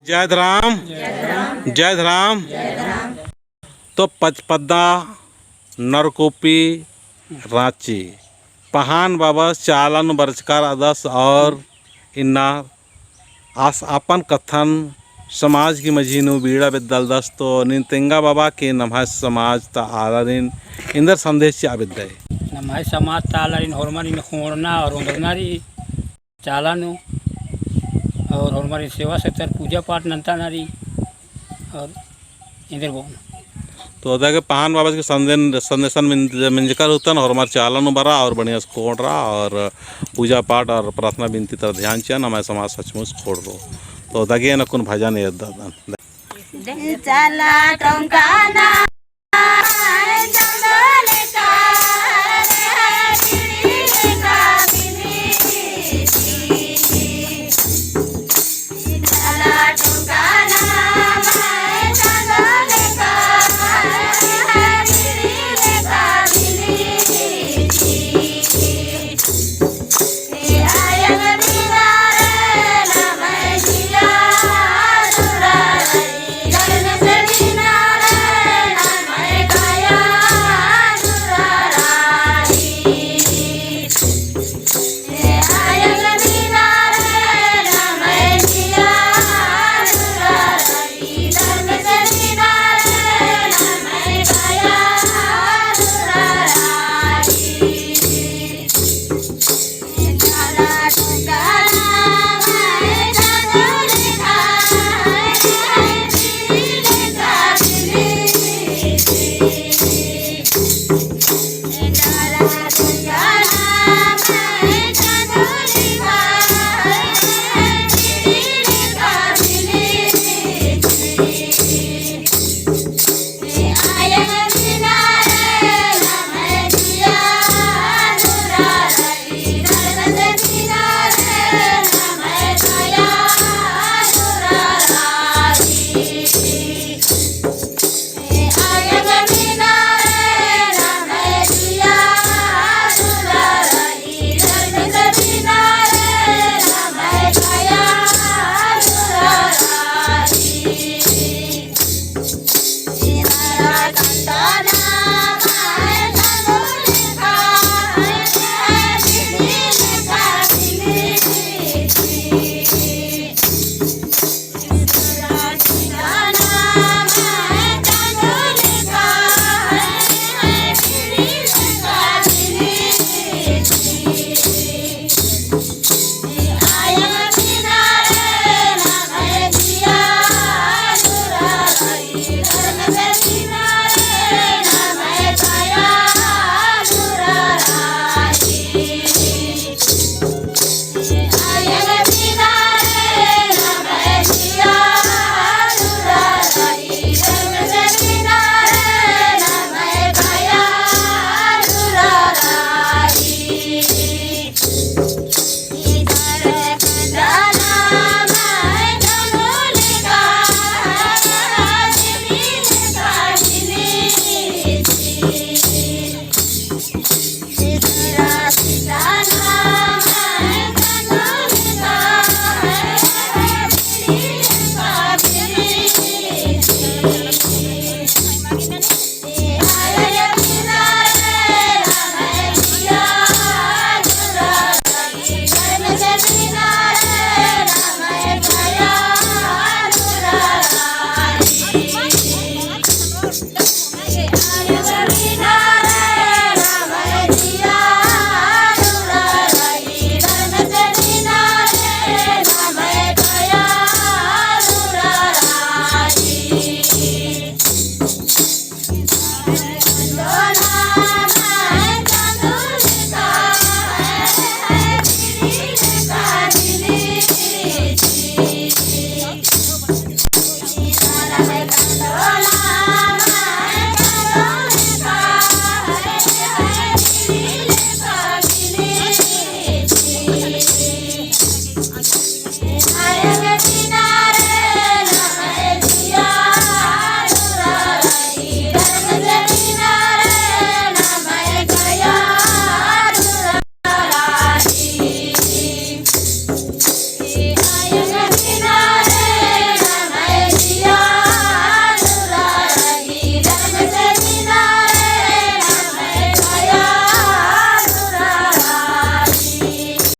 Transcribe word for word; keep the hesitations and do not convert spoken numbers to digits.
जय धरम, जय धरम। तो पचपद्दा नरकोपी राँची पहान बाबस चाला नू बरचका रअदस और इन्ना आस अपन कत्थन समाज की मझी नू बीड़ा बेद्दालदस। तो नीन तेंगा बाबा कि नम्है समाज ता आलारिन एन्देर संदेश चिआ बेद्दय। नम्है समाज ता आलारिन होरमारिन खोंड़ना और ओन्दरना रई चाला नू और होरमारिन सेवा सत्कार पूजा पाठ नन्ताना रई और एन्देर बओन। तो अदा गे पहान बाबस के संदेन-, संदेशन मिन-, मिंजकर होतन होरमर चाला नू बरआ और बढ़िया से खोंड़रआ और पूजा पाठ और प्रार्थना बिनती तरा ध्यान चिआ, नम्है समाज सचमुच खोंड़रओ। तो अदा गे एन अक्कुन भजन एरदन। चाला टोंका ना